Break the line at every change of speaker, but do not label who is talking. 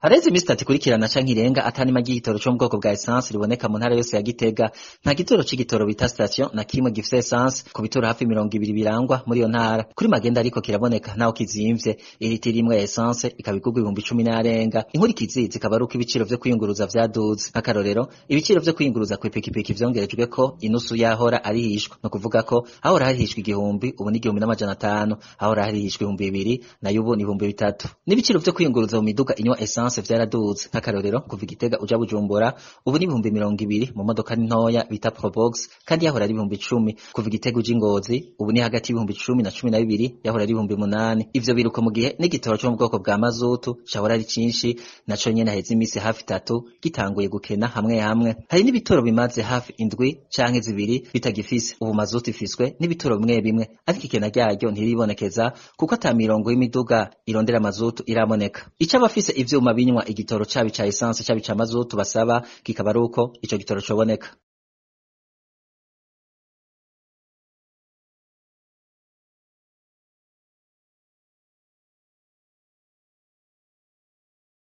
Hareze imisi itatu ikurikirana canke irenga atanima ry'igitoro co mu bwoko bwa essence riboneka mu ntara yose ya Gitega. Nta gitoro c'igitoro bita station na kimwe gifise essence ku bitoro hafi 20 birangwa muri iyo ntara. Kuri magenda ariko kiraboneka naho kizimvye. Iritiro imwe ya essence ikaba igurwa 10,000 n'arenga. Inkurikizi zikaba ari uko ibiciro vyo kwiyunguruza vyaduze. Nk'akarorero, ibiciro vyo kwiyunguruza kw'ipikipiki vyongerejweko inusu yahora arihishwa. Ni ukuvuga ko ahora harihishwa 1,000 ubu ni 1,500, ahora harihishwa 2,000 nayo ubu ni 3,000. N'ibiciro vyo kwiyunguruza mu miduga inywa essence vyaraduze. Nk'akarorero, kuva Igitega uja Bujumbura ubu ni 20,000 mu modoka ntoya bita Probox, kandi yahora ari 10,000. Kuva Igitega uja Ingozi ubu ni hagati y'10,000 na 12,000, yahora ari 8,000. Ivyo biruko mu gihe n'igitoro co mu bwoko bwa mazutu cahora ari cinshi, naco nyene haheze imisi hafi itatu gitanguye gukena hamwe hamwe. Hari n'ibitoro bimaze hafi indwi canke zibiri bitagifise. Ubu mazutu ifiswe n'ibitoro bimwe bimwe, ariko ikena ryaryo ntiribonekeza kuko ata mirongo y'imiduga irondera mazutu iraboneka. Ico abafise ivyuma binywa igitoro caba ica essence caba ica mazutu basaba kikaba ari uko ico gitoro coboneka.